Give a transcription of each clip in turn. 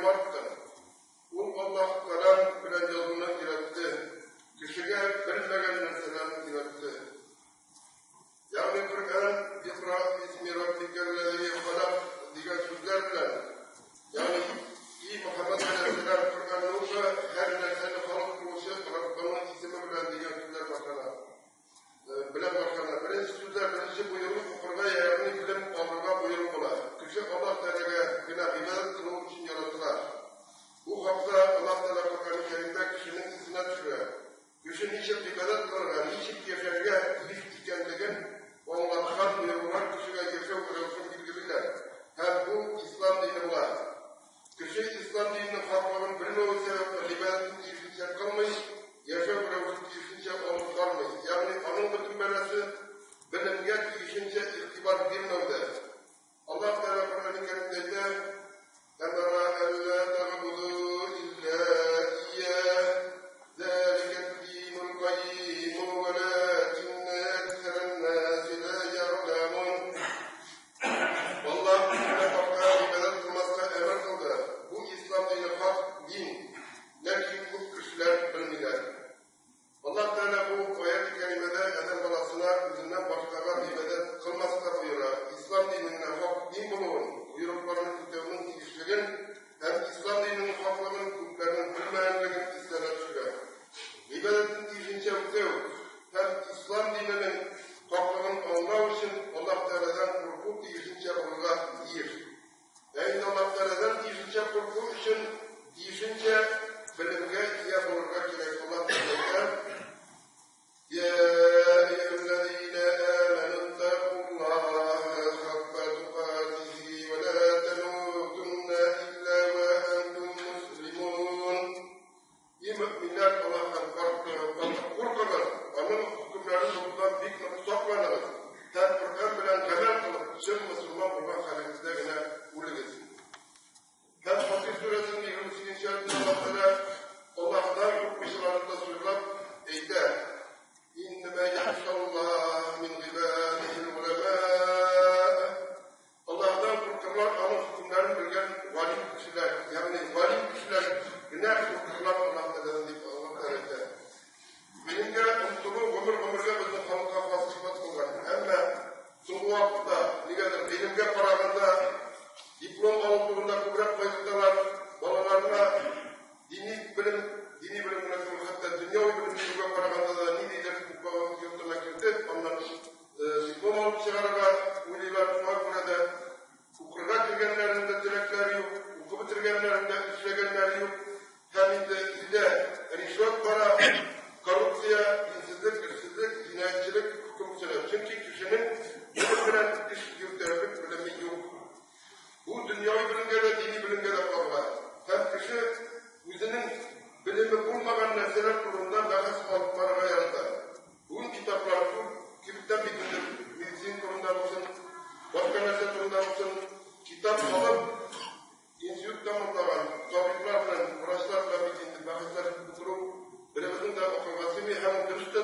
карттыр. Ул Аллаһ каләм белән язуны өйрәтте, кешегә белмәгән нәрсәләрне өйрәтте. Ягъни Коръән Икра бисми раббикәлләзи халак дигән сүзләр белән, ягъни И Мөхәммәд галәйһиссәлам, Коръәнне укы, һәр нәрсәне халык кылучы Раббыңның исеме белән дигән сүзләр башлана. Белән башлана. Беренче сүзләр, беренче боеру укырга, ягъни белем алырга боеру була. Кеше Аллаһ Тәгаләгә генә гыйбадәт кылу өчен яратыла. Бу хакта Аллаһ Тәгалә Коръәни Кәримдә кешенең исенә төшерә. Кеше ничек гыйбадәт кылырга, ничек яшәргә тиеш икәнлеген аңлаткан боерулар кешегә яшәү рәвешен билгелиләр һәм бу ислам дине була. Кеше ислам диненең хаклыгын белмәве сәбәпле гыйбадәтен тиешенчә кылмый, яшәү рәвешен тиешенчә алып бармый, ягъни аның бөтен бәласе белемгә тиешенчә игътибар бирмәүдә. Аллаһ Тәгалә Коръәни Кәримдә әйтә, Әмәра әллә тәгъбуду илля ия, зәликә динул каййим, вәләкиннә әксәрән наси лә ягъләмун. Аллаһ үзеннән башка гыйбадәт кылмаска әмер кылды. Бу ислам дине хак дин, ләкин күп кешеләр белмиләр. Аллаһ Тәгалә бу аять-и кәримәдә адәм баласына үзеннән башкага гыйбадәт кылмаска боера, ислам диненең хак дин булуын, боерыкларны үтәүнең тиешлеген һәм ислам диненең хаклыгын күпләрнең белмәгәнлеген исләренә төшерә. Гыйбадәтне тиешенчә үтәү һәм ислам диненең хаклыгын аңлау өчен Аллаһ Тәгаләдән курку тиешенчә булырга тиеш. Ә инде Аллаһ Тәгаләдән тиешенчә курку өчен тиешенчә белемгә ия булырга кирәк. Аллаһ Тәгалә әйтә: Я әйюһәлләзина аману иттакуллаһа хакка тукатихи ва ла тамутунна илля ва антум муслимун. И мөэминнәр, Аллаһтан куркыгыз, Аның хөкемнәрен бозудан бик нык сакланыгыз һәм Коръән белән гамәл кылып, чын мөселман булган хәлегездә генә үлегез. Һәм Фатир сүрәсенең 28 нче аятында Аллаһ Тәгалә Аллаһтан куркучыларны тасвирлап әйтә, Иннәмә яхшаллаһ мин гыйбадихил голәмә. Аллаһтан куркырлар аның хөкемнәрен белгән галим кешеләр, ягъни галим кешеләр генә куркырлар Аллаһ Тәгаләдән дип Аллаһ Тәгалә әйтә. Гыйлемгә омтылу гомер-гомергә безнең халыкка хас сыйфат булган. Әмма соңгы вакытта нигәдер гыйлемгә караганда диплом алу турында күбрәк кайгырталар, балаларына дини белем, дини белем генә түгел, хәтта дөньяви белем бирүгә караганда да ниндидер уку йортына кертеп, аннан Диплом алып чыгарырга уйлыйлар, шуңа күрә дә укырга кергәннәренең дә теләкләре юк, укып бетергәннәренең дә эшләгәннәре юк. Һәм инде илдә ришвәт бара, коррупция, динсезлек, эшсезлек, җинаятьчелек хөкем сөрә. Чөнки кешенең белем белән эш йөртәрлек белеме юк. Бу дөньяви белемгә дә, дини белемгә дә кагыла. Һәм кеше үзенең белеме булмаган нәрсәләр турында бәхәс алып барырга ярата. Бүген китаплар күп, кибеттән бит инде медицина турында булсын, башка нәрсә турында булсын, китап алып, институт тәмамлаган табиблар белән, врачлар белән бит инде бәхәсләшеп утыру беребезнең дә акылга сыймый һәм ул дөрес тә.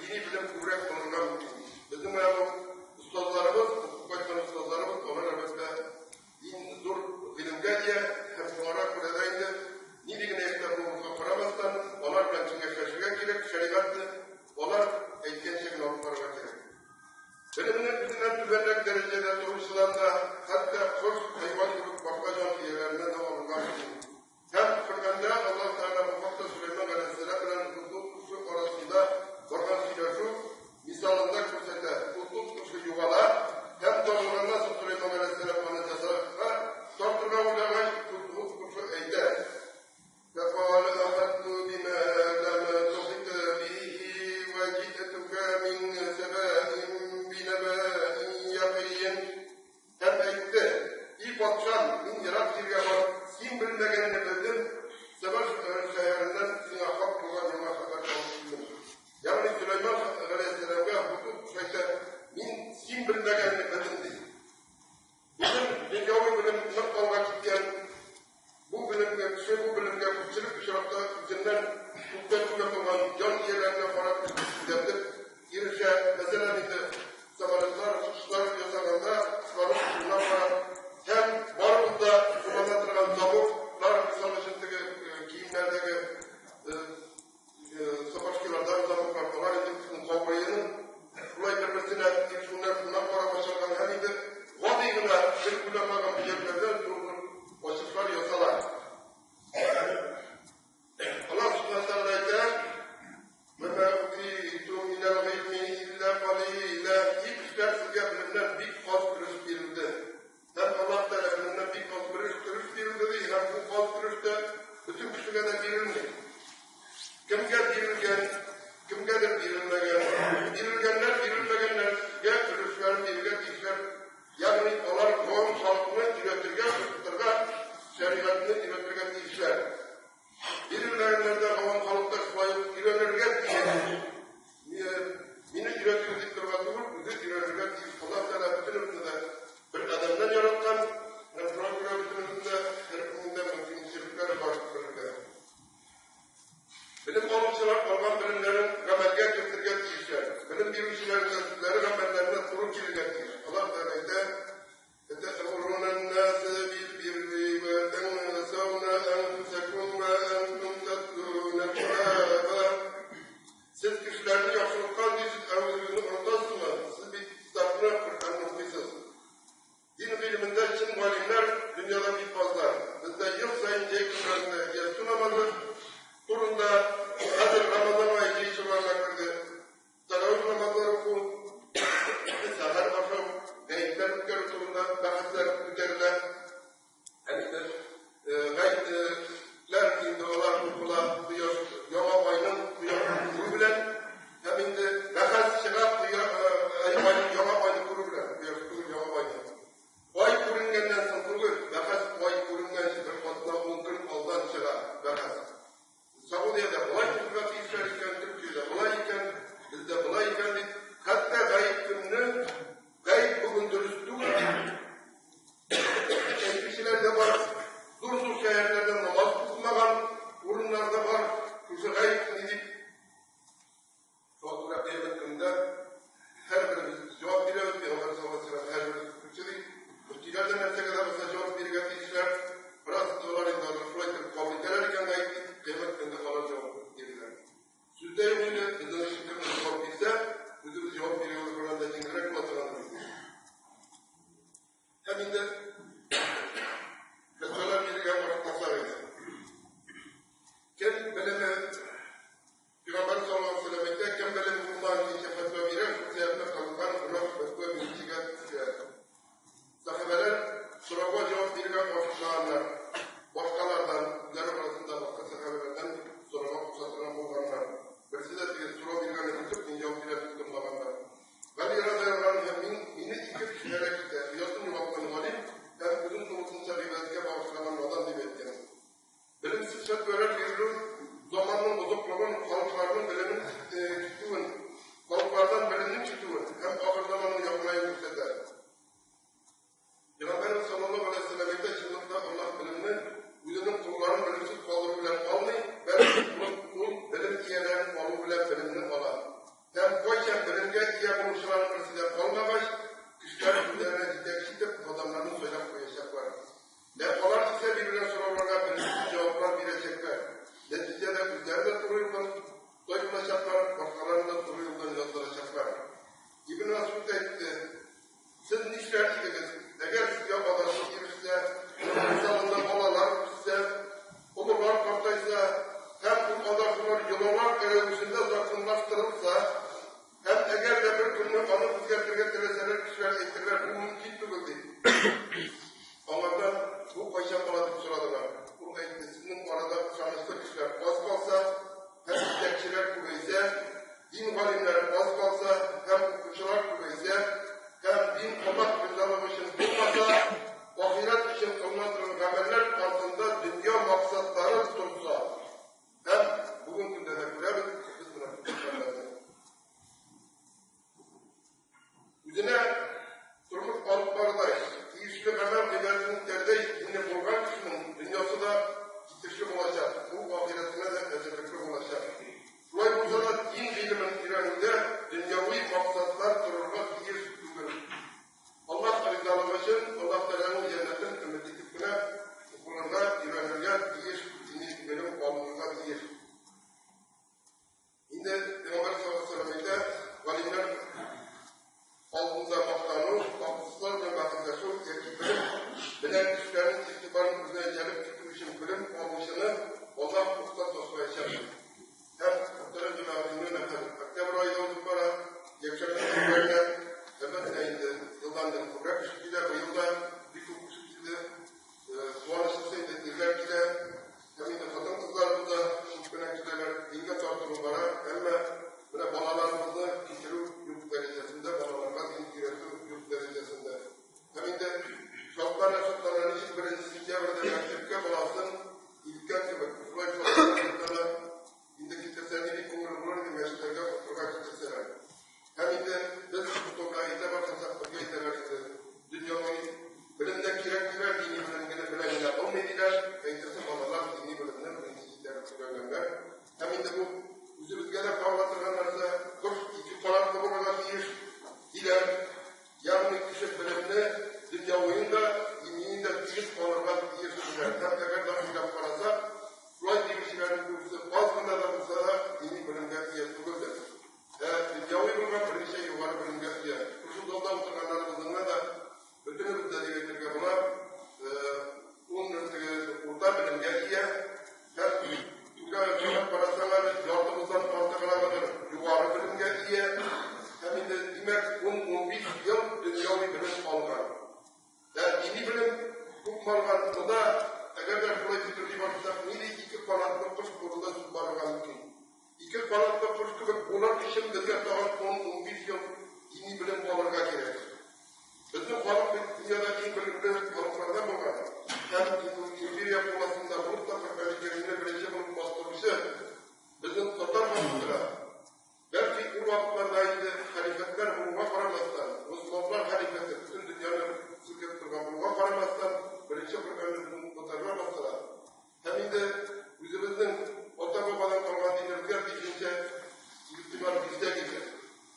дини белем күбрәк алырга мөмкин. Безнең менә бу остазларыбыз, укып кайткан остазларыбыз, алар, әлбәттә, дин зур гыйлемгә ия һәм шуңарга күрә дә инде нинди генә яшьтә булуыбызга карамастан, алар белән киңәшләшергә кирәк, шәригатьне алар әйткәнчә генә алып барырга кирәк. Белемне үзеннән түбәнрәк дәрәҗәдә торучыдан да, хәтта кош, хайван кебек башка җан ияләреннән дә алырга мөмкин. Һәм Коръәндә Аллаһ Тәгалә бу хакта Сөләйман галәйһиссәлам белән Һудһуд кошы арасында барган сөйләшү мисалында күрсәтә. Һудһуд кошы югала һәм табылганнан соң Сөләйман галәйһиссәлам аны җәзага тартырга уйлагач, Һудһуд кошы әйтә, Фәкалә әхәттү бимә ләм тухит бихи вә җи'түкә мин сәбәин бинәбәин якыйн. Һәм әйтте, И патшам, мин ерак җиргә барып, син белмәгәнне белдем, Сәба шәһәреннән сиңа хак булган яңа хәбәр алып килдем. Ягъни Сөләйман галәйһиссәламгә Һудһуд әйтә, мин син белмәгәнне белдем, ди. Бүген дөньяви белем нык алга киткән. Бу белемгә, кеше бу белемгә күпчелек очракта үзеннән күптән түгел булган җан ияләренә карап күзәтеп ирешә. Мәсәлән, инде самолетлар, Дин галимнәре аз калса һәм укучылар күбәйсә, һәм дин Аллаһ ризалыгы өчен булмаса, ахирәт өчен кылына торган гамәлләр артында дөнья максатлары торса, һәм бүген көндә дә күрәбез без менә бу хәлләрне. Үзенә тормыш алып барырдай, тиешле гамәл гыйбадәтен үтәрдәй дине булган кешенең дөньясы да җитешле булачак, ул ахирәтенә дә әзерлекле булачак. Шулай булса да, дин гыйлемен өйрәнүдә дөньяви максатлар торырга тиеш түгел. Аллаһ ризалыгы өчен, Аллаһ Тәгаләнең җәннәтен өмет итеп кенә укылырга, өйрәнергә тиеш, дини белем алынырга тиеш. Инде Пәйгамбәр саллаллаһу алейһи ва сәлләм әйтә, галимнәр алдында мактану, акылсызлар белән бәхәсләшү яки белем белән кешеләрнең игътибарын үзенә җәлеп итү өчен белем алучыны Аллаһ утка ташлаячак. Һәм мөхтәрәм җәмәгать, инде менә хәзер октябрь ае да узып бара, якшәмбе көннәренә, әлбәттә инде, елдан-ел күбрәк кеше килә, быел да бик күп кеше килде. Куанычлысы инде ирләр килә, һәм инде хатын-кызларыбыз да күп кенә киләләр, дингә тартылу бара, әмма менә балаларыбызны китерү юк дәрәҗәсендә, балаларга дин өйрәтү юк дәрәҗәсендә. Һәм инде шатлана-шатлана ничек беренче сентябрьдә мәктәпкә баласын илткән кебек, шулай шатлана-шатлана инде китерсә, нинди күңеле булыр иде мәчетләргә укырга китерсәләр. Һәм инде без бу турыда әйтә башласак, безгә әйтәләр инде, дөньяви белем дә кирәк диләр, дини белем генә белән генә булмый диләр. Әйтерсең, балалар дини белемне беренче җитәрлек өйрәнгәннәр. Һәм инде бу үзебезгә дә кагыла торган нәрсә, кош ике канатлы булырга тиеш диләр. Ягъни кеше белемне дөньявиен да, диниен дә тигез алырга тиеш диләр. Һәм әгәр дә уйлап карасак, шулай диючеләрнең күбесе аз гына да булса да дини белемгә ия түгелдер. Ә дөньяви булган берничә югары белемгә ия. Шушы залда утырганнарыбызның да бөтенебез дә дип әйтергә була, ун теге урта белемгә ия. Һәм түгә карап карасаң әле, яртыбыздан артыграгыдыр югары белемгә ия. Һәм инде, димәк, 10-15 ел дөньяви белем алган. Ә дини белем күпме алган? Монда, әгәр дә шулай фикерли башласак, нинди ике канатлы кош турында сүз барырга мөмкин? Ике канатлы кош кебек булыр өчен безгә тагын ун-унбиш ел дини белем алырга кирәк. Безнең халык бит дөньяда иң белемле халыклардан булган һәм империя кул астында булып та Коръәни Кәримне беренче булып бастыручы безнең татар халкы тора. Бәлки, ул вакытларда инде хәлифәтләр булуга карамастан, госманлар хәлифәте бөтен дөньяны селкетеп торган булуга карамастан, беренче Коръәнне безнең татарлар бастыра. Һәм инде үзебезнең ата-бабадан калган динебезгә тиешенчә игътибар бирсәк иде.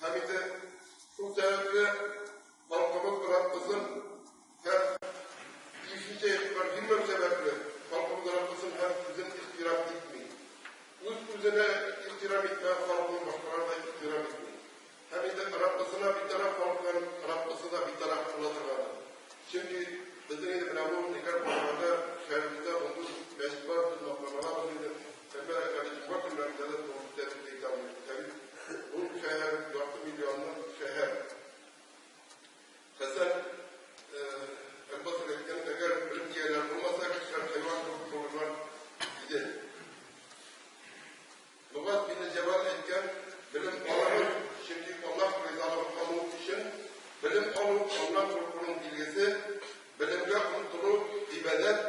Һәм инде шул сәбәпле халкыбыз Раббысын һәм тиешенчә игътибар бирмәү сәбәпле халкыбыз Раббысын һәм үзен ихтирам итми. Үз-үзенә ихтирам итмәгән халыкны башкалар да ихтирам итми. Һәм инде Раббысына битараф халыклар Раббысы да битараф була торгандыр. Чөнки безнең инде менә бу ниләр булганда шәһәребездә 19 мәчет бар, без мактана алабыз инде. Әмма әле җомга көннәрендә дә тулып бетә дип әйтә алмыйм. Ә бит бу шәһәр ярты миллионлы шәһәр. Хәсән әл-Басри әйткән, әгәр белем ияләре булмаса, кешеләр хайван кебек булырлар иде. Мөгаз бине Җәбәл әйткән, Белем алыгыз, чөнки Аллаһ ризалыгын алу өчен белем алу Аннан куркуның билгесе, белемгә омтылу, гыйбадәт,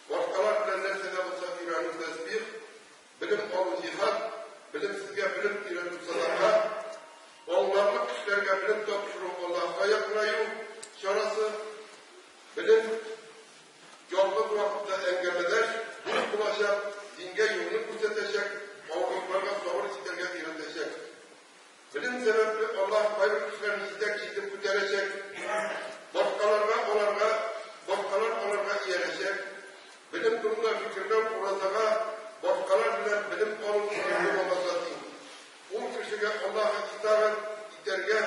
башкалар белән нәрсә дә булса өйрәнү тәсбих, белем алу җиһад, белемсезгә белем өйрәтү садака, аңларлык кешеләргә белем тапшыру Аллаһка якынаю чарасы, белем, Ялгыз вакытта әңгәмәдәш, дус булачак, дингә юлны күрсәтәчәк, авырлыкларга сабыр итәргә өйрәтәчәк. Белем сәбәпле Аллаһ кайбер кешеләрне җитәкче итеп күтәрәчәк, башкаларга аларга, башкалар аларга иярәчәк. Белем турында фикерләү уразага, башкалар белән белем алу изге намазга тиң. Ул кешегә Аллаһы итагать итәргә,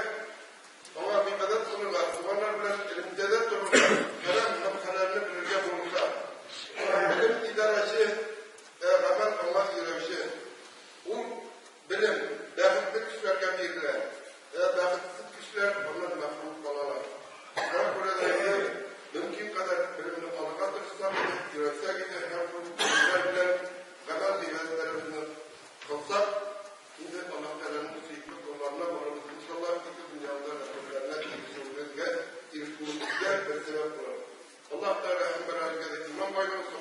Аңа гыйбадәт кылырга, туганнар белән элемтәдә торырга, хәрам һәм хәләлне белергә булыша. Белем идарәче, ә гамәл аңа өйрәүче. Ул белем бәхетле кешеләргә бирелә, ә бәхетсез кешеләр аннан мәхрүм калалар. Шуңа күрә дә инде мөмкин кадәр белемне алырга тырышсак иде, өйрәнсәк иде һәм шул белемнәр белән гамәл-гыйбадәтләребезне кылсак, инде Аллаһ Тәгаләнең сөекле байлыгы.